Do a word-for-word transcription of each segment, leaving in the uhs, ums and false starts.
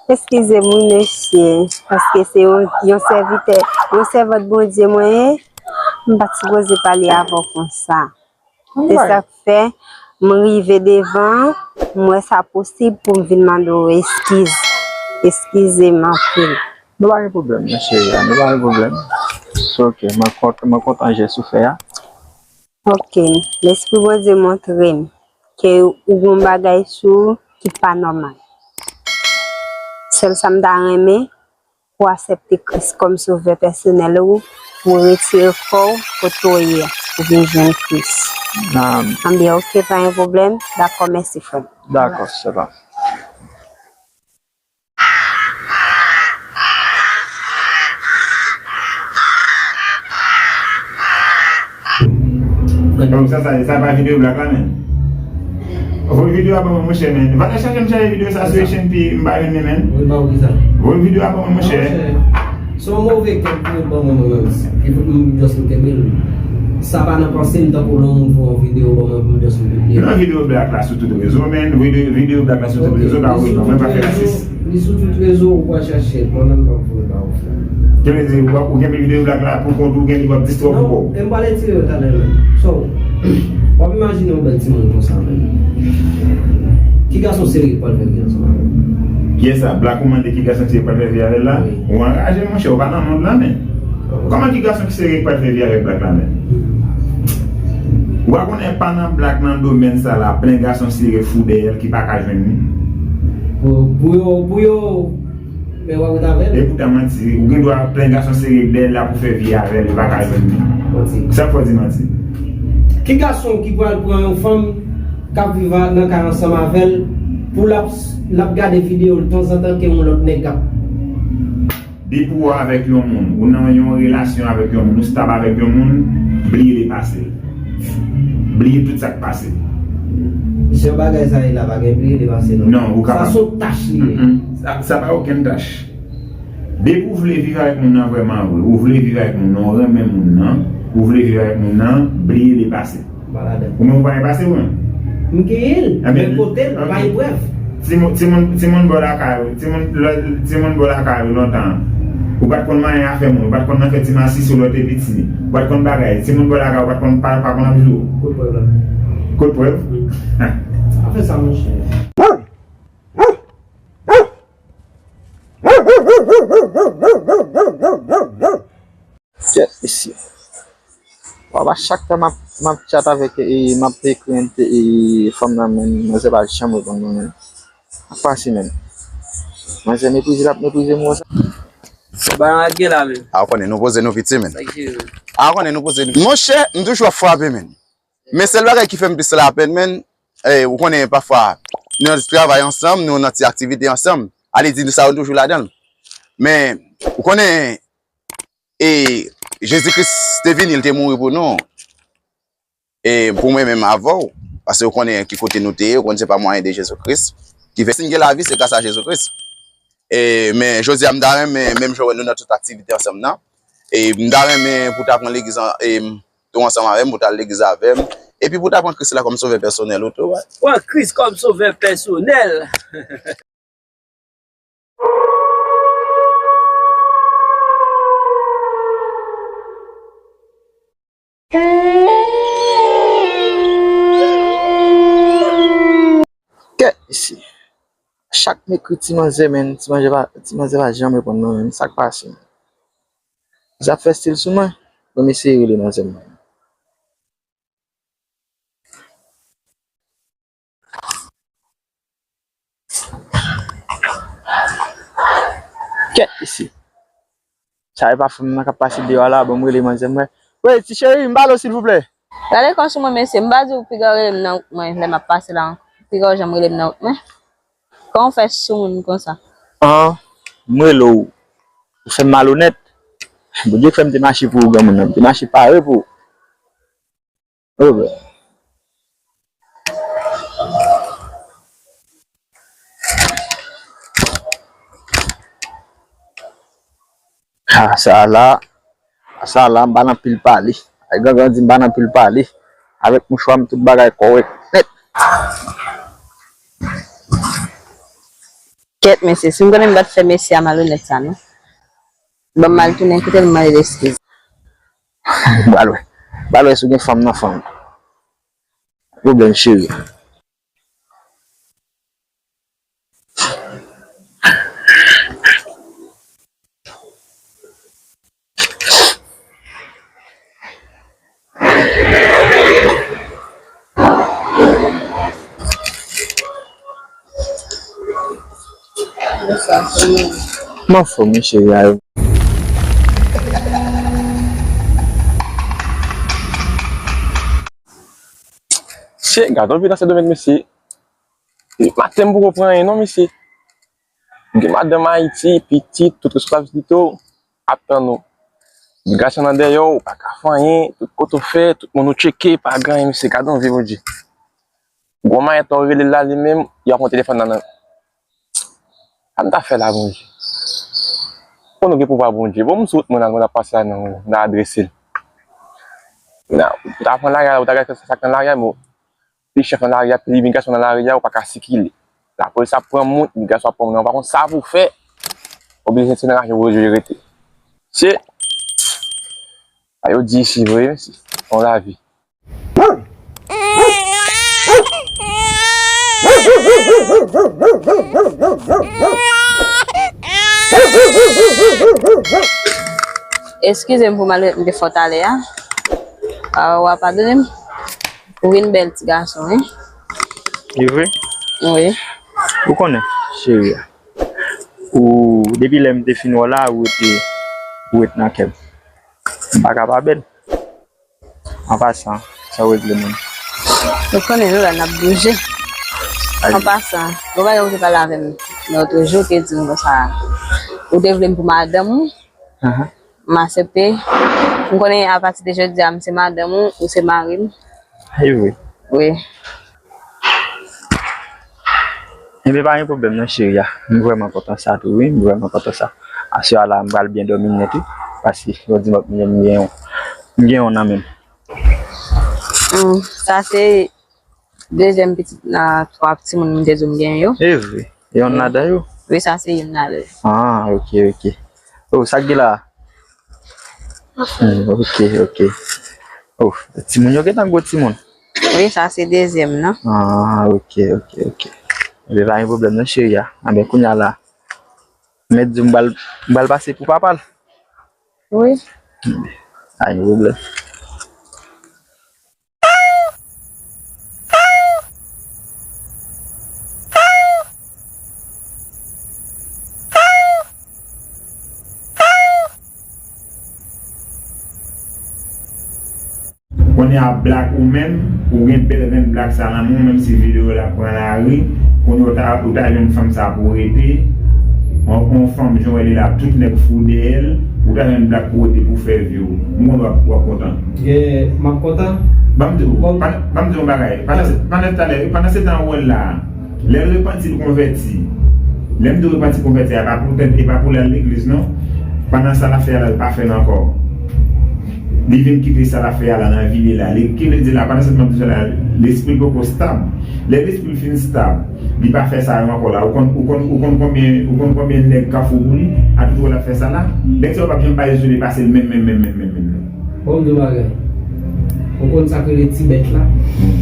Eskize m wi mesye, paske se yon, yon sèvitè, yon sèvant Bondye mwen ye, m pa t sipoze pale avè w konsa. Se sa k fè m rive devan, m wè sa posib pou m vin mande w eskiz. Eskize m anpil. Nou pa gen pwoblèm, mesye, nou pa gen pwoblèm. Se oke, mwen kontan, mwen kontan jès ou fè a. Ok, Lespri Bondye montre m ke ou gen yon bagay sou ou ki pa nòmal. Sèl sa m ta renmen, pou aksepte Kris kòm sovè pèsonèl ou, pou retire kò w kote w ye a, pou vin jwenn Kris. Nan Anbyen, ok, pa gen pwoblèm. Dakò, mèsi, frè m. Dakò, sè pa. Donk, sa, sa, sa pa videyo blak la, men. Voye videyo a ban mwen, monchè, men. Valè chache m chache videyo sa sou H N P, m pa jwenn li, men. Voye videyo a ban mwen, monchè. Se yon move kèk videyo ban mwen, mwen menm. Ki fout m just m kenbe l. Sa pa nan panse m tankou lè yon moun voye yon videyo ban mwen pou m just m pibliye. Non, videyo blak la sou tout rezo, men. Videyo, videyo blak la sou tout rezo, pa voye ban mwen, pa fè rasis. Li sou tout rezo, ou pral chache l, mwen menm m ap voye ba ou, frè. Sa vle di, ou, ou kenbe videyo blak la pou kont ou, gen li w ap distrè w pou kò w. Non, e m pral retire yo talè menm. So, w ap imajine yon bèl timoun konsa menm. Ki gason serye k pral fè vi ansanm avè l? Kiyès sa? Blak ou mande ki gason serye k pral fè vi avè l la? Wi. Ou anraje, monchè, ou pa nan mond la, men. Kòman ki gason ki serye k pral fè vi avèk blak la menm? Ou pa konnen pa nan blak nan domèn sa la, plen gason serye fou dèyè l ki pa ka jwenn li. Pou, pou yo, pou yo, men w ap ret avè l. E poutan manti, ou gen dwa plen gason serye dèyè l la pou fè vi avè l, li pa ka jwenn li. Manti. Sa k fè w di manti? Ki gason ki pral pran yon fanm k ap viv a, nan kay ansanm avè l, pou l ap, l ap gade videyo l tanzantan ke yon lòt nèg ap Depi w avèk yon moun, ou nan yon relasyon avèk yon moun, ou stab avèk yon moun, bliye lepase l. Bliye tout sa k pase. Jan bagay sa ye la, pa gen bliye lepase non. Non, ou kapab. Sa se yon tach li ye. Mm-mm. Sa, sa pa okenn tach. Depi w vle viv avèk moun nan vrèman vre, ou vle viv avèk moun nan, ou renmen moun nan, ou vle viv avèk moun nan, bliye lepase. Ou menm ou pa gen pase ou menm? M genyen l, men kote l, bay prèv. Timoun, timoun, timoun bò lakay ou, timoun, lò, timoun bò lakay ou lontan an. Ou pa t konn manyen afè moun, ou pa t konn nan fè ti masisi lè w te piti. Ou pa t konn bagay. Timoun bò lakay ou pa t konn pa, pa konn ap jwe. Kot prèv la? Kot prèv? Wi. Afè sa, monchè. Kèt mesye. Papa, chak tan m ap, m ap chat avèk, e, m ap ekri, e, fanm nan, men manzè pa janm reponn mwen, men. Sa k pase, men? Manzè meprize l ap meprize m konsa. Sa pa nan règ gen la, men. A, ou konnen nou poze nou piti, men. Sa k jere? A, ou konnen nou poze nou. Monchè, m toujou ap frape, men. Men sèl bagay ki fè m plis lapenn, men, e, ou konnen pafwa, nou nan ti travay ansanm, nou nan ti aktivite ansanm. Ale di nou sa, nou toujou ladan l. Men, ou konnen, e Jezi Kris te vini, li te mouri pou nou. E pou mwen menm avè w, paske ou konnen ki kote nou te ye, ou konnen se pa mwayen de Jezi Kris. Ki fè si n gen lavi, se gras a Jezi Kris. E, men jodi a, m ta renmen, menm jan w wè nou nan tout aktivite ansanm nan, e m ta renmen pou w ta pran legliz an, e, tou ansanm avè m, pou w ta al legliz avè m, epi pou w ta pran Kris la kòm sovè pèsonèl ou tou, wè. Pran Kris kòm sovè pèsonèl. Kèt mesye. Chak m ekri ti manzè, men, ti manzè pa, ti manzè pa janm reponn mwen, men sa k pase, men. Zafè stil sou mwen, bon, m eseye rele manzè m. Kèt isi. Sa e pa fanm nan k ap pase deyò a la, bon, m rele manzè m wè. Wi, ti cheri, m pale w silvouplè. Gade kò sou mwen, mesye, m pa di w piga w rele m nan wout mwen, lè m ap pase la, piga w janm rele m nan wout mwen. Kòman w fè sou moun konsa? An, m rele w, ou fè m malonèt. Bondye k fè m te mache pou ou, granmoun nan, m te mache pare pou ou. Oke. Ah, sa la, sa la, m pa nan pil pale. Ay, gangan di m pa nan pil pale. Avèk mouchwa m, tout bagay kòrèk nèt. Kèt, mesye, si m konnen m pa t fè mesye a malonèt sa, non. Ban m al tounen kote l, m mande l eskiz. Ba l wè. Ba l wè si w gen fanm nan fanm. Pwoblèm cheri. Mwen anfòm wi cheri a. Che, gade yon vi nan Sendomeng mesye. Maten m poko pran anyen non mesye. Gen madanm Ayiti, pitit, tout responsablite tou ap tann ou. Migrasyon nan dèyè w, ou pa ka fè anyen, tout kote w fè, tout moun ou tcheke, pa gen anyen mesye, gade yon vi Bondye. Gon mayè tan w rele l la li menm, y ap pran telefòn nan nan. Sa m ta fè la Bondye? Konnen w gen pouvwa Bondye. Bon, m sou wout mwen la, mwen ap pase la nan, nan adrese l. Nan, ou ta pran lari a, ou ta gade sa k nan lari a, bon. Pi chèf nan lari a, pi imigrasyon nan lari a, ou pa ka sikile. Lapolis ap pran moun, imigrasyon ap pran moun, ou pa konn sa pou w fè. Oblije se nan raje w oblije rete. Se, sa yo di isi vre, se yon lavi. Eskize m pou malonèt m te fè w talè a. Ah, w a padone m. Ou vin bèl ti gason, wi. Li vre? Wi. Ou konnen, cheri a. Ou, depi lè m te fin wè w la, ou rete, ou ret nan kè m. M pa ka pa bèl. An pasan, sa w regle moun? Ou konnen nou la, n ap bouje. An pasan, gon bagay ou te pale avè m, lòt jou, ou te di m konsa, ou te vle m pou madanm ou. M aksepte. M konnen apati de jodi a, m se madanm ou, ou se mari m. E vre? Wi. Enben, pa gen pwoblèm non, cheri a. M vrèman kontan sa tou, wi. M vrèman kontan sa. Aswè a la, m pral byen dòmi nèt, wi. Paske, jodi m ap, m gen yon, m gen yon nan men m. Hmm, sa se dezyèm pitit nan twa timoun m te di w m gen yo. E vre? Yon ladan yo? Wi, sa se youn ladan yo. Ah, ok, ok. Oh, sa k gen la? Hmm, ok, ok. Oh, timoun yo gentan gwo timoun. Wi, sa se dezyèm nan. Ah, ok, ok, ok. Ebyen, pa gen pwoblèm non, cheri a. Anben, kounye a la, mèt di m pral, m pral pase pou papa l. Wi. Pa gen pwoblèm. Kounye a, Black, ou menm, ou gen bèl venn Black sa nan men w, menm si videyo la pran lari, kounye a ou ta, ou ta jwenn fanm sa pou rete, yon, yon fanm jan w wè li la, tout nèg fou dèyè l, ou ta jwenn Black pou rete pou fè vi w. M konn w ap, w ap kontan. Ye, m ap kontan. Ban m di w, ban m di w yon bagay. Pandan, pandan talè, pandan se tan wòl la, lè l repanti, l konvèti. Lè m di w repanti, konvèti, a pa pou tèt, e pa pou l al legliz, non. Pandan sa l ap fè a la, l pa fè l ankò. Li vin kite sa l ap fè a la nan vi li la. Li, ki vle di la, pandan se tan m ap di w sa la, lespri l poko stab. Lè lespri l fin stab, li pa fè sa yo ankò la. Ou konn, ou konn, ou konn konbyen, ou konn konbyen nèg k ap fou pou li, a tout wè l ap fè sa la? Nèg sa yo p ap janm pa rezone pase l menm, menm, menm, menm, menm, menm, non. Bon, m di w bagay. Ou konn sa k rele ti bèt la? Hmm.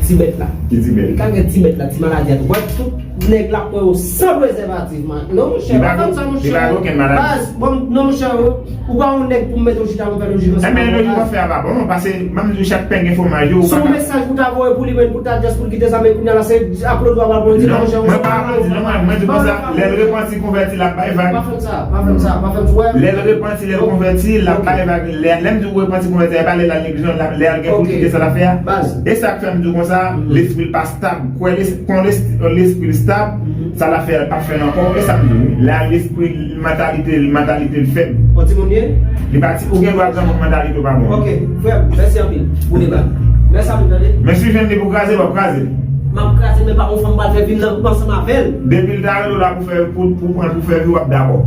Ti bèt la. Ki ti bèt? Li ka gen ti bèt la, ti maladi a tou. Wè, tout nèg la pran yo san prezèvatif, man. Non, monchè, pa fè m sa, monchè. Li pa gen okenn maladi. Baz, bon, non, monchè, ou pa yon nèg pou m mete w chita pou m fè lojik ansanm avè w, baz. Enben, lojik w ap fè a pa bon, paske, ban m di w, chak pen gen fwomaj yo, ou pa ka. Se yon mesaj ou ta voye pou li, men pou ta just pou l kite sa, men kounye a la, se aplodi w ap aplodi, monchè. Non, mwen pa aplodi, non, mwen, mwen di konsa, lè l repanti, konvèti, l ap bay vag. Pa fè m sa, pa fè m sa, pa fè m sa, wè. Lè l repanti, lè l konvèti, l ap bay vag. Lè, lè m di w repanti, konvèti, a pa lè l al legliz, non, lè l gen pou l kite sa l ap fè a. Baz. E sa k fè m di w konsa, lespri l pa stab. Kwè les-, kon les-, lespri l stab, sa l ap fè a, l p ap fè l ankò. E sa m di w, wi. La, lespri l, mantalite l, mantalite l fèb. Yon timoun ye? Li pa ti, ou gen dwa granmoun, mantalite w pa bon. Ok, frè m, mèsi anpil pou deba. Mèsi anpil, tande. Men si w jwenn li pou kraze l, w ap kraze l. M ap kraze l, men pa gon fanm pral fè vi m nan koup ansanm avè l. Depi l ta rele w la pou fè, pou, pou pran l pou fè vi, w ap dakò.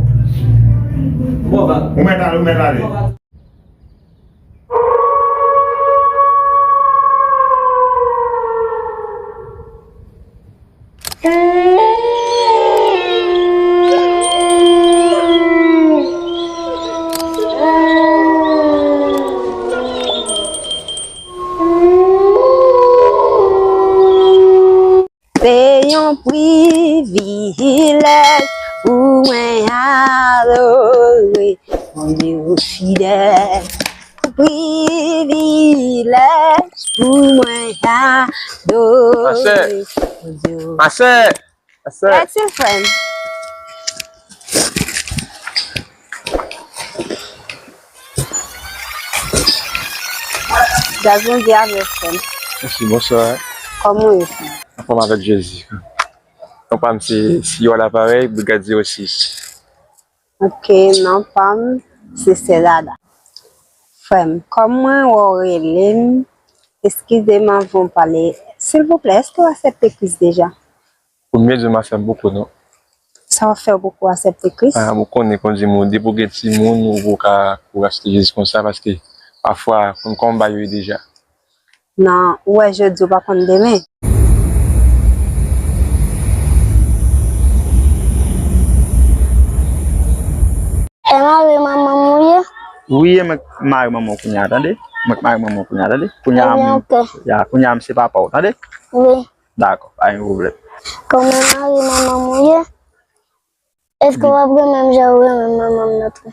Bon, va. Ou mèt ale, ou mèt ale. Bon, va. Se yon privilèj pou mwen adore Bondye fidèl. Privilèj pou mwen adore Bondye. Masè, masè, masè. Rèd sil, frè m. Gras Bondye avè w, frè m. Mèsi, bonswa. Kòman w ye, frè m? Anfòm avèk Jezi. Non pa m se Siwa Laparèy, Brigadye osi. Ok, non pa m se Sè Dada. Frè m, kòm mwen wè w rele m, eskize m anvan w pale. Silvouplè, èske w aksepte Kris deja? Premye jou m ap fè m poko non. Sa w ap fè w poko aksepte Kris? Ah, ou konnen, kon di moun, depi w gen timoun, ou poko ka, ou aksepte Jezi konsa, paske pafwa, konn kòman bagay yo ye deja. Non, ou wè jodi, ou pa konn demen. E mari manman m ou ye? Wi, e mwen k mari manman w kounye a, tande? Mwen k mari manman w kounye a, tande? Kounye a, ebyen, m, ok. Ya, kounye a, m se papa w, tande? Wi. Dakò, pa gen pwoblèm. Kòman mari manman m ou ye? Èske w ap renmen m jan ou renmen manman m nan tou?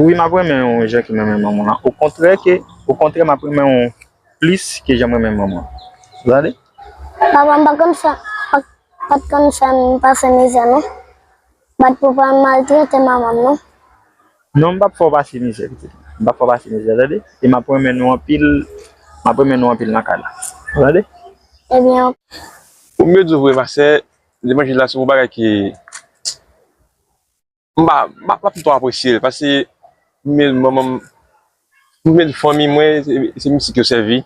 Wi, m ap renmen w jan ke m renmen manman w lan. Okontrè ke, okontrè, m ap renmen w plis ke jan m renmen manman w. Ou tande? Papa m pa konn fè, pa, pa t konn fè m pase mizè non. Bat pou pa maltrete manman m non. Non, m p ap fè w pase mizè, pitit. M p ap fè w pase mizè, tande? E m ap renmen nou anpil, m ap renmen nou anpil nan kay la. Ou tande? Ebyen, ok. Pou m di w vre, masè, levanjil la se yon bagay ki, m pa, m pa, m pa twò apresye l, paske m menm manman m, m menm fanmi mwen, se, se mizik yo sèvi.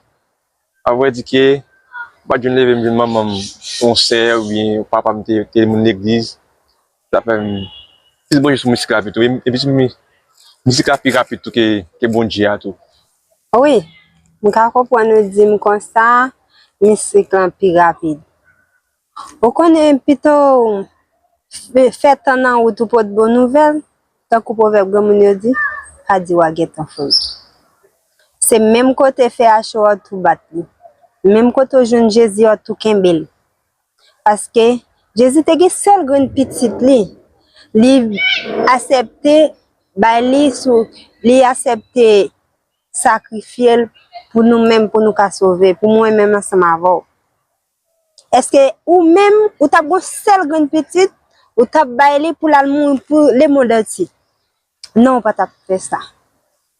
Avrèdike, m pa t jwenn leve m jwenn manman m, yon sè oubyen papa m te, te moun legliz. Sa fè m plis branche sou mizik la pito. E, e plis mi-, mizik la pi rapid tou ke, ke Bondye a tou. Wi, m ka konprann ou di m konsa, mizik lan pi rapid. Ou konnen pito w fè, fè tan nan wout ou pot bon nouvèl, tankou pwovèb granmoun yo di, pa di w a gentan fanmi. Se menm kote fè a cho a w tou bat li. Menm kote w jwenn Jezi a w tou kenbe l. Paske Jezi te gen sèl grenn pitit li. Li aksepte bay li sou, li aksepte sakrifye l pou nou menm, pou nou ka sove, pou mwen menm ansanm avè w. Èske ou menm, ou t ap gon sèl grenn pitit, ou t ap bay li pou l al mouri pou lemonn antye? Non, ou pa t ap fè sa.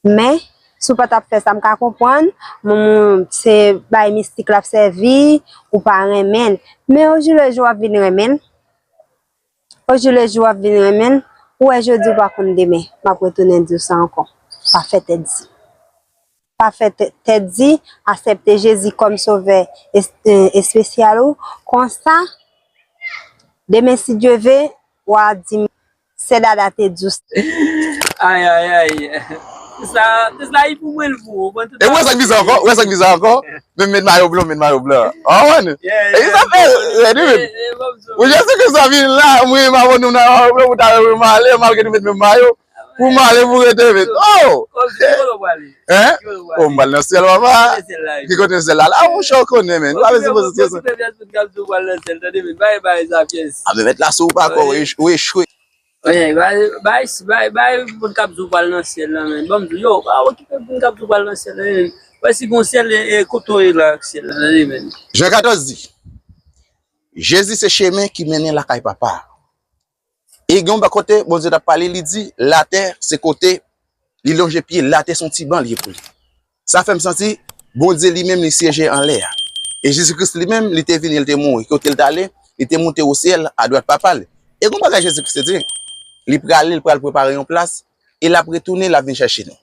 Men, si w pa t ap fè sa, m ka konprann, moun, moun, se bay mistik l ap sèvi, ou pa renmen l. Men, ojou le jou, w ap vin renmen l. Ojou le jou w ap vin renmen l, ou wè jodi w pa konn demen. M ap retounen di w sa ankò. Pa fè tèt di. Pa fè tè-, tèt di, aksepte Jezi kòm sovè es-, e, espesyal ou. Konsa, demen si Dye ve, w a di m, Sè Dada te di w sa. Ay, ay, ay. Sa, sa e pou mwen l pou ou. Bon, tout. E ou wè sa k bizarre ankò? Ou wè sa k bizarre ankò? Men met mayo blan, met mayo blan. Ah, ouais. Yeah, e yeah, sa fè, yeah, rèd wi, men. Ou Jezi Kris la vin la, mwen m avè nou nan mayo blan, ou ta wè m ale, malgre nou met menm mayo. Pou m ale, pou rete, men. Oh! Kòm si, ki kote w prale? Hein? Ki kote w prale? Oh, m pral nan syèl, papa. Ki kote syèl la? Ki kote syèl la? La, monchè, ou konnen, men. Ou pa bezwen poze kesyon. Okipe m, okipe m, okipe m, pou al nan syèl, tande, men. Bay, bay, Zafyès. A, men mèt la sou ou pa kò, ou echwe, ou echwe. Bay, bay, bay, bay, bay, moun k ap di w pral nan syèl la, men. Ban m di w, yo, pa okipe moun k ap di w pral nan syèl la, men. Wè si gon syèl, e, e, kote w ye la ak syèl la, tande, men. Jan katòz di, Jezi se chemen ki mennen lakay Papa a. E gen yon kote Bondye t ap pale, li di, latè se kote li lonje pye, latè se yon ti ban li ye pou li. Sa fè m santi Bondye li menm li syeje anlè a. E Jezi Kris li menm, li te vini, li te mouri. Kote l t ale? Li te moute o syèl, adwat Papa l. E gon bagay Jezi Kris te di, li prale, li pral prepare yon plas, e l ap retounen, l ap vin chèche nou.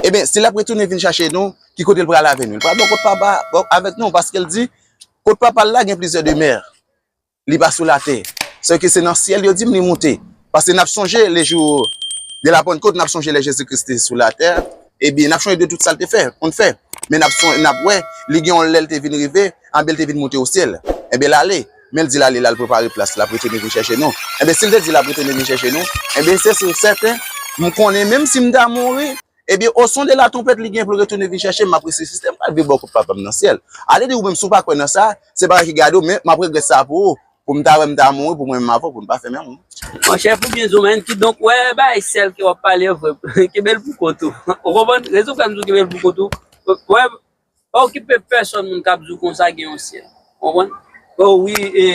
Ebyen, si l ap retounen vin chèche nou, ki kote l pral avè nou? Li pral bò kot Papa, bò, avèk nou, paske l di, kot Papa l la gen plizyè demè. Li pa sou latè. Sèke se nan syèl yo di m li moute. Paske n ap sonje le jou de la Pentecôte, n ap sonje lè Jezi Kris te sou latè, ebyen, n ap sonje de tout sa l te fè, konn fè. Men n ap son-, n ap wè, li gen yon lè l te vin rive, anben l te vin moute o syèl. Ebyen, l ale. Men l di l ale, l al prepare plas, l ap retounen vin chèche nou. Ebyen, si l te di l ap retounen vin chèche nou, ebyen, se sur sèten, m konnen menm si m ta mouri, Ebyen, o son de la tonpèt, li gen pou l retounen vin chèche m, m ap resisite, m pral viv bò kot Papa m nan syèl. Ale di ou menm, si w pa kwè nan sa, se bagay ki gade w, men m ap regrèt sa pou ou, pou m ta wè m ta mouri, pou mwen menm avè w, pou n pa fè menm wout. Monchè, pou byen di w, menn, kidonk, wè, bagay syèl ke w ap pale an vre, kenbe l pou kont ou. Ou konprann? Rezon fè m di w kenbe l pou kont ou. Wè, pa okipe pèsonn moun k ap di w konsa gen yon syèl. Ou konprann? O wi, e,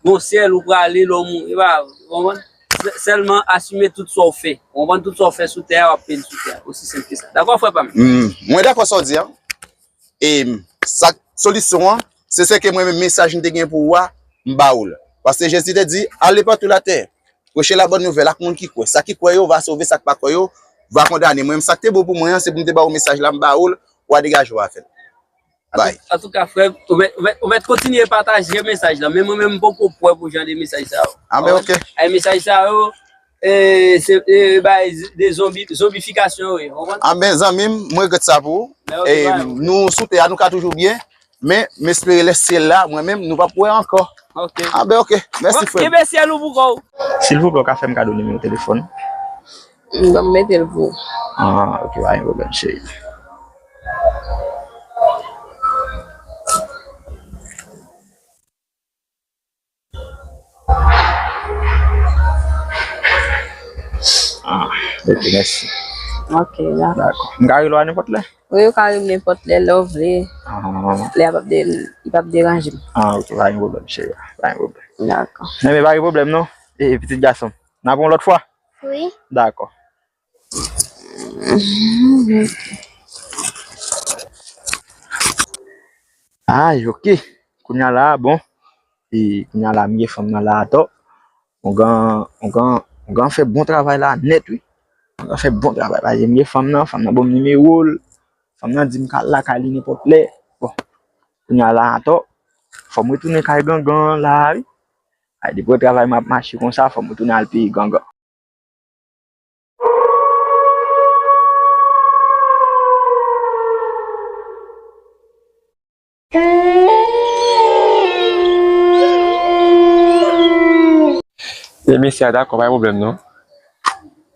gen yon syèl ou prale lè w mouri, e pa vre, ou konprann? Sè-, sèlman asime tout sa w fè. Ou konprann? Tout sa w fè sou tè a, w ap peye l sou tè a. Osi senp ke sa. Dakò, frè pa m? Hmm, mwen dakò sa w di a. E sa, solisyon an, se sèke mwen menm mesaj m te gen pou ou a, m ba ou l. Paske Jezi te di, allez par toute la terre, prêchez la bonne nouvelle ak moun ki kwè. Sa ki kwè yo va sove, sa k pa kwè yo va kondane. Mwen menm, sa k te bon pou mwen an, se pou m te ba ou mesaj la, m ba ou l, w a degaje w a fè l. Bay. Antouka, frè m, ou mèt, ou mèt, ou mèt kontinye pataje mesaj la. Men mwen menm, m poko prè pou jan de mesaj sa yo. A ben, ok. Ay, mesaj sa yo, e, se, e, bay, de zonbi, zonbifikasyon yo ye, ou konprann? A ben, zanmi m, mwen regrèt sa pou ou. E, nou sou tè a, nou ka toujou byen, men m espere lè syèl la, mwen menm, nou p ap wè ankò. Ok. A ben, ok. Mèsi, frè m. Kenbe syèl ou pou kò w. Silvouplè, ou ka fè m kado nimewo telefòn? Bon, m mete l pou ou. Ah, ok, pa gen pwoblèm, cheri. Ah, ok, mèsi. Ok, dakò. Dakò. M ka rele w a nenpòt lè? Wi, ou ka rele m nenpòt lè, lè w vle. Ah. Lè a p ap de-, li p ap deranje m. Ah, ok, pa gen pwoblèm, cheri. Pa gen pwoblèm. Dakò. Enben, pa gen pwoblèm, non. E, pitit gason m. N ap wè yon lòt fwa? Wi. Dakò. Ay, ok. Kounye a la, bon. E kounye a la, m gen fanm nan la atò. Ongan, ongan, ongan fè bon travay la nèt, wi. Ongan fè bon travay. Paske m gen fanm nan, fanm nan ban m nimewo l. Fanm nan di m ka al lakay li nenpòt lè. Bon. Kounye a la atò. Fò m retounen kay gangan an la, wi. Ay, depi w travay m ap mache konsa, fò m retounen al peye gangan. E mesye a dakò, pa gen pwoblèm non.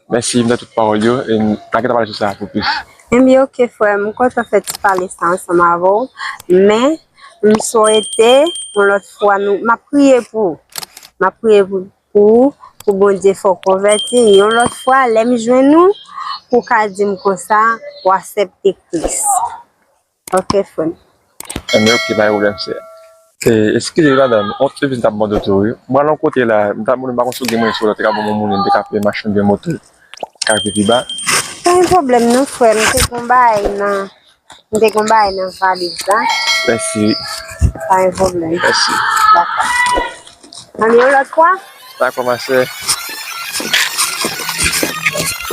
Mèsi, m tande tout pawòl yo, e n a gentan pale sou sa pou plis. Enben, ok, frè m, m kontan fè ti pale sa ansanm avè w, men m swete yon lòt fwa, nou, m ap priye pou ou. M ap priye pou pou ou, pou Bondye fè w konvèti yon lòt fwa, lè m jwenn ou, pou w ka di m konsa, w aksepte Kris. Ok, frè m. Enben, ok, pa gen pwoblèm, sè. E, eskize m, madanm, yon ti biznis m t ap mande w tou, wi. M pral yon kote la, m t ap mande, m pa konn si w gen mwayen sou lòt, te ka ban m yon moun, m te ka peye machin oubyen moto, ka rive pi ba. Pa gen pwoblèm non, frè m, te gon bagay nan M te gon bagay nan valiz la. Mèsi. Pa gen pwoblèm. Mèsi. Dakò. Ann yon lòt fwa? Dakò, ma sè.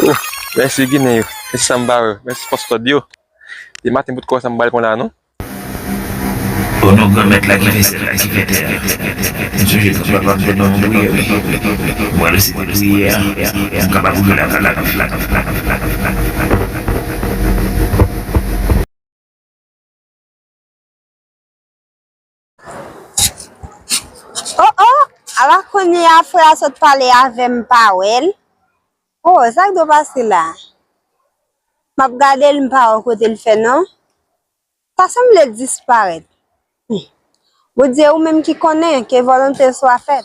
Ouf, mèsi Ginen yo. Mèsi sa m pa wè. Mèsi pastò yo. E maten bout kò sa m ba l konn la non. O non Granmèt la ki fè syèl la, ki fè tè a. M sonje tan papa m te ban m yon priyè, wi. Mwen resite priyè a, pou m kapab ouvri lavi la. Oh, oh! Ala kounye a frè a sot pale avè m, m pa wè l. Oh, sa k dwe pase la? M ap gade l, m pa wè kote l fè non. Ta sanble disparèt. Hmm. Bondye, ou menm ki konnen, ke volonte w swa fèt.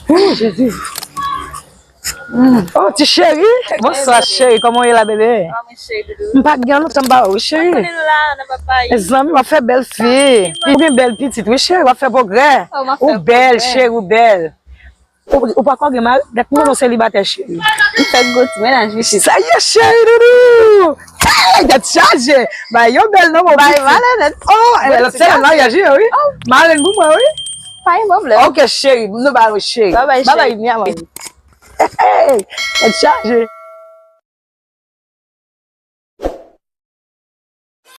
Oh, Jezi. Oh, ti cheri. Bonswa, cheri. Kòman w ye la, bebe? M pa t gen lontan m pa wè w, cheri. Mezanmi, w ap fè bèl fi. Ou gen bèl pitit, wi, cheri. W ap fè pwogrè. Ou bèl, cheri, ou bèl. Ou, ou poko gen mari? Dat m konnen w selibatè, cheri. M fèk gwo ti mennaj, wi, cheri. Sa ye, cheri, doudou! Hey, tèt chaje! Bay yo bèl non, mon pitit. Bay valè nèt. Oh, e lòt semèn maryaj yo, wi. Marenn pou mwen, wi. Pa gen pwoblèm. Ok, cheri, nou ba yo, cheri. Babay, cheri. Babay, mi amor. Hey, tèt chaje.